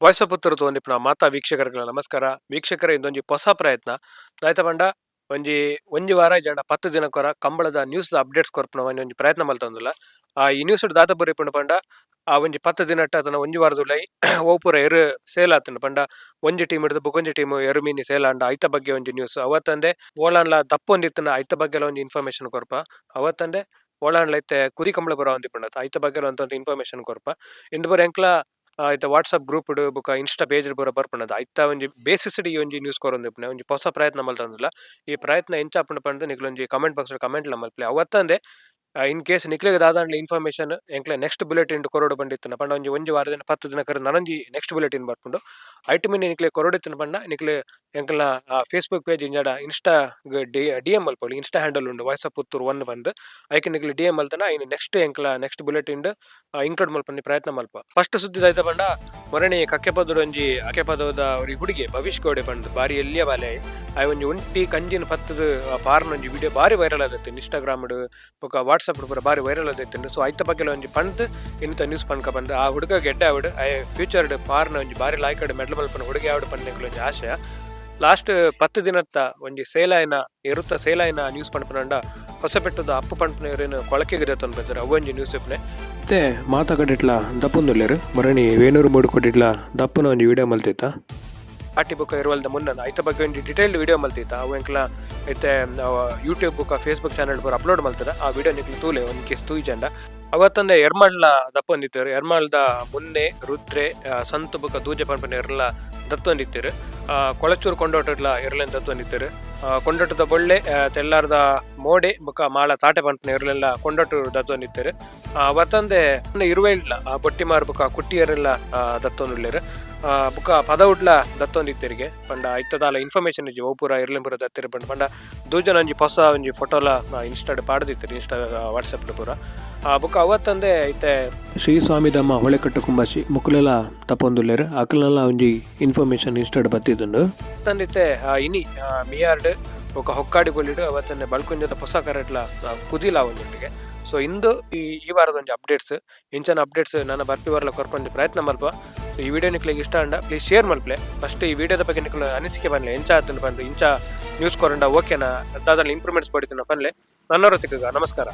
Voice of Puttur ತೂವೊಂದಿಪ್ಪುನ ಮಾತಾ ವೀಕ್ಷಕರುಗಳ ನಮಸ್ಕಾರ. ವೀಕ್ಷಕರೇ, ಇಂದೊಂಜಿ ಪೊಸ ಪ್ರಯತ್ನ. ದಾಯ್ತ ಪಂಡ ಒಂಜಿ ಒಂಜಿ ವಾರ ಇಜ್ಜಾಂಡ 10 ದಿನಕ್ಕೊರ ಕಂಬಳದ ನ್ಯೂಸ್ ಅಪ್ಡೇಟ್ಸ್ ಕೊರ್ಪುನ ಒಂಜಿ ಒಂಜಿ ಪ್ರಯತ್ನ ಮಲ್ತೊಂದುಲ್ಲ. ಆ ಈ ನ್ಯೂಸ್ ದಾದ ಬರಿಪುಂಡು ಪಂಡ, ಆ ಒಂಜಿ 10 ದಿನಟ್ ಅತನ ಒಂಜಿ ವಾರದುಲೈ ಒವು ಪೂರ ಎರು ಸೇಲ್ ಆತುಂಡು ಪಂಡ, ಒಂಜಿ ಟೀಮ್ ಡ್ದ್ ಬೊಕೊಂಜಿ ಟೀಮ್ ಎರು ಮೀನಿ ಸೇಲ್ ಆಂಡ ಐತ ಬಗ್ಗೆ ಒಂಜಿ ನ್ಯೂಸ್. ಅವತ್ತಂದೆ ಓಲಾಂಡ್ಲ ದಪ್ಪೊಂದಿತ್ತಿನ ಐತ ಬಗ್ಗೆಲ ಒಂಜಿ ಇನ್ಫಾರ್ಮೇಶನ್ ಕೊರ್ಪ. ಅವತ್ತಂದೆ ಓಲಾಂಡ್ಲ ಇತ್ತೆ ಕುದಿ ಕಂಬಳ ಪೂರ ಆವೊಂದಿಪ್ಪುಂಡು ಐತ ಬಗ್ಗೆಲ ಒಂತೊಂತೆ ಇನ್ಫಾರ್ಮೇಶನ್ ಕೊರ್ಪ. ಇಂದು ಪೂರ ಎಂಕ್ಲ ಇತ್ತೆ ವಾಟ್ಸಪ್ ಗ್ರೂಪ್ ಡ್ ಬೊಕ ಇನ್ಸ್ಟಾ ಪೇಜ್ ಪೂರ ಬರ್ಪುಂಡು. ಐತ ಒಂಜಿ ಬೇಸಿಸ್ ಡ್ ಈ ಒಂಜಿ ನ್ಯೂಸ್ ಕೊರೊಂದಿಪ್ಪುನೆ. ಒಂಜಿ ಪೊಸ ಪ್ರಯತ್ನ ಮಲ್ತೊಂದುಲ್ಲ. ಈ ಪ್ರಯತ್ನ ಎಂಚ ಆಪುಂಡು ಪಂದ್ ನಿಕ್ಲ್ ಒಂಜಿ ಕಮೆಂಟ್ ಬಾಕ್ಸ್ ಡ್ ಕಮೆಂಟ್ ಲ ಮಲ್ಪುಲೆ. ಅವತ್ತಂದೆ ಇನ್ ಕೇಸ್ ನಿಕ್ಲೆಗ್ ದಾದಾಂಡ್ಲ ಇನ್ಫಾರ್ಮೇಶನ್ ಎಂಕ್ಲೆ ನೆಕ್ಸ್ಟ್ ಬುಲೆಟಿನ್ ಕೊರೊಡು ಪಂದಿತ್ತುಂಡ ಪಂಡ, ಒಂಜಿ ಒಂಜಿ ವಾರದಿನ 10 ದಿನ ಕರಿದ್ ನನೊಂಜಿ ನೆಕ್ಸ್ಟ್ ಬುಲೆಟಿನ್ ಬರ್ಪುಂಡು. ಐಟ್ ಮಿನಿ ನಿಕ್ಲೆ ಕೊರೊಡಿತ್ತುಂಡ ಪಂಡ, ನಿಕ್ಲೆ ಎಂಕಲ್ನ ಫೇಸ್ಬುಕ್ ಪೇಜ್ ಇಂಜಾಡ ಇನ್ಸ್ಟಾ ಡಿ ಡಿ ಎಮ್ ಮಲ್ಪೊಲಿ. ಇನ್ಸ್ಟಾ ಹ್ಯಾಂಡಲ್ ಉಂಡು, ವಾಯ್ಸ್ ಆಫ್ ಪುತ್ತೂರು 1 ಪಂದ್. ಐಕ್ ನಿಕ್ಲೆ ಡಿ ಎಮ್ ಮಲ್ತಂಡ ಐನ್ ನೆಕ್ಸ್ಟ್ ಎಂಕ್ಲ ನೆಕ್ಸ್ಟ್ ಬುಲೆಟಿನ್ ಇನ್ಕ್ಲೂಡ್ ಮಲ್ಪುನ ಪ್ರಯತ್ನ ಮಲ್ಪ. ಫಸ್ಟ್ ಸುದ್ದಿ ದಾಯ್ತ ಪಂಡ, ಮೊರಣಿ ಕಕ್ಕೆಪದೂಡು ಒಂಜಿ ಅಕ್ಕೆಪದವುದ ಒರಿ ಹುಡುಗೆ ಭವಿಷ್ ಗೌಡೆ ಪಂದ್, ಬಾರಿ ಎಲ್ಯ ಬಾಲೆ. ಆಯೆ ಒಂಜಿ ಒಂಟಿ ಕಂಜಿನ್ ಪತ್ತುದು ಪಾರ್ನ ಒಂಜಿ ವಿಡಿಯೋ ಬಾರಿ ವೈರಲ್ ಆದಿತ್ತು. ಇನ್ಸ್ಟಾಗ್ರಾಮ್ ಡ್ ಬೊಕ ವಾಟ್ಸಪ್ ಪೂರ ಬಾರಿ ವೈರಲ್ ಆದಿತ್ತುಂಡು. ಸೊ ಐತ ಬಗ್ಗೆ ಒಂಜಿ ಪಂದ್ ಇಂತ ನ್ಯೂಸ್ ಪನ್ಕ ಪಂದ್, ಆ ಹುಡುಗ ಗೆಡ್ಡೆ ಆವಡ್, ಆಯೆ ಫ್ಯೂಚರ್ ಡ್ ಪಾರ್ನ ಒಂಜಿ ಬಾರಿ ಲಾಯ್ಕಡ್ ಮೆಡಲ್ ಮಲ್ಪುನ ಹುಡುಗೆ ಆವಡ್ ಪಂದ್ ಎಂಕುಲು ಒಂಜಿ ಆಶಯ. ಲಾಸ್ಟ್ 10 ದಿನತ್ತ ಒಂಜಿ ಸೇಲಾಯಿನ ಎರುತ್ತ ಸೇಲಾಯಿನ ನ್ಯೂಸ್ ಪನ್ಪುನಂಡ, ಹೊಸಪೆಟ್ಟದ ಅಪ್ಪು ಪನ್ಪುನ ಕೊಳಕೆಗ್ ದೆತ್ತೊಂದು ಬೈದೆರ್. ಅವು ಒಂಜಿ ನ್ಯೂಸ್ ಇಪ್ಪುನೆ. ಇತ್ತೆ ಮಾತ ಕಡೆಟ್ಲ ದಪ್ಪೊಂದುಲ್ಲೆರ್. ಮೊರಣಿ ವೇಣೂರು ಮೂಡುಕೊಡಿಟ್ಲ ದಪ್ಪುನ ಒಂಜಿ ವಿಡಿಯೋ ಮಲ್ತಿತ್ತ. ಆಟಿ ಬೊಕ ಇರುವಲ್ದ ಮುನ್ನ ಐತ ಬಗ್ಗೆ ಒಂಜಿ ಡಿಟೇಲ್ಡ್ ವಿಡಿಯೋ ಮಲ್ತಿತ್ತ. ಅವು ಎಂಕ್ಲ ಇತ್ತೆ ಯೂಟ್ಯೂಬ್ ಬೊಕ ಫೇಸ್ಬುಕ್ ಚಾನಲ್ ಪೂರ ಅಪ್ಲೋಡ್ ಮಲ್ತದ. ಆ ವಿಡಿಯೋ ನಿಕ್ಲು ತೂಲೆ ಒಂಜಿ ಕೇಸ್ ತೂಯಿಜಂಡ. ಅವತ್ತಂದೆ ಎರ್ಮಾಳ್ಲ ದಪ್ಪೊಂದಿತ್ತೆರ್. ಎರ್ಮಾಳ್ದ ಮುನ್ನೆ, ರುದ್ರೆ, ಸಂತು ಬೊಕ ದೂಜ ಪನ್ಪುನ ಎರ್ಲ ದತ್ತೊಂದಿತ್ತೆರ್. ಕೊಳಚೂರು ಕೊಂಡೋಟಡ್ಲ ಎರ್ಲೆನ್ ದತ್ತೊಂದಿತ್ತೆರ್. ಕೊಂಡೋಟದ ಬೊಳ್ಳೆ, ತೆಲ್ಲಾರ್ದ ಮೋಡೆ ಬೊಕ ಮಾಳ ತಾಟೆ ಪನ್ಪುನ ಎರ್ಲೆಲ್ಲ ಕೊಂಡೋಟು ದತ್ತೊಂದಿತ್ತೆರ್. ಅವತ್ತಂದೆ ಇರುವೆಲ್ಡ್ಲ ಬೊಟ್ಟಿಮಾರ್ ಬೊಕ ಕುಟ್ಟಿಯರೆಲ್ಲ ದತ್ತೊಂದುಲ್ಲೆರ್. ಬೊಕ ಪದವುಡ್ಲ ದತ್ತೊಂದಿತ್ತೆರಿಗೆ. ಪಂಡ ಐತದಾಲ ಇನ್ಫಾರ್ಮೇಶನ್ ಇಜ್ಜಿ, ಒವು ಪೂರ ಎರ್ಲೆನ್ ಪೂರ ದತ್ತೆರ್ ಪಂಡ. ಪಂಡ ದೂಜನ ಒಂಜಿ ಪೊಸ ಒಂಜಿ ಫೋಟೋಲ ಇನ್ಸ್ಟಾಡ್ ಪಾಡ್ದಿತ್ತೆರ್, ಇನ್ಸ್ಟಾ ವಾಟ್ಸಪ್ ಪೂರ. ಬೊಕ ಅವತ್ತಂದೆ ಇತ್ತೆ ಶ್ರೀ ಸ್ವಾಮಿದಮ್ಮ ಹೊಳೆಕಟ್ಟು ಕುಂಬಾಶಿ ಮುಕುಲೆಲ ತಪ್ಪೊಂದುಲ್ಲೆರ್. ಅಕಲ್ನೆಲ ಒಂಜಿ ಇನ್ಫಾರ್ಮೇಶನ್ ಇನ್ಸ್ಟಾಡ್ ಬತ್ತಿದ್ದುಂಡು. ತಂದಿತ್ತೆ ಇನಿ ಮಿಯಾರ್ಡ್ ಬೊಕ ಹೊಕ್ಕಾಡಿ ಕೊಲ್ಲಿಡು ಅವತ್ತಂದೆ ಬಳ್ಕುಂಜದ ಪೊಸ ಕರೆಟ್ಲ ಕುದಿಲ ಒಂದುಂಡಿಗೆ. ಸೊ ಇಂದು ಈ ಈ ವಾರದ ಒಂಜಿ ಅಪ್ಡೇಟ್ಸ್. ಇಂಚನ ಅಪ್ಡೇಟ್ಸ್ ನನ್ನ ಬರ್ಪಿ ವಾರಲ ಕೊರ್ಪೊಂಜಿ ಪ್ರಯತ್ನ ಮಲ್ಪ. ಸೊ ಈ ವಿಡಿಯೋ ನಿಕ್ಲೆಗ್ ಇಷ್ಟ ಆಂಡ ಪ್ಲೀಸ್ ಶೇರ್ ಮಲ್ಪಲೆ. ಫಸ್ಟ್ ಈ ವಿಡಿಯೋದ ಬಗ್ಗೆ ನಿಕ್ಲು ಅನಿಸಿಕೆ ಪನ್ಲೆ. ಎಂಚ ಆತುಂಡು ಪಂದ್, ಇಂಚ ನ್ಯೂಸ್ ಕೊರಂಡ ಓಕೆನಾ, ದಾದಾಂಡ ಇಂಪ್ರೂವ್ಮೆಂಟ್ಸ್ ಬೋಡಿತ್ತುಂಡ ಪನ್ಲೆ. ನನ್ನೊರ ತಿಕ್ಕುಗ. ನಮಸ್ಕಾರ.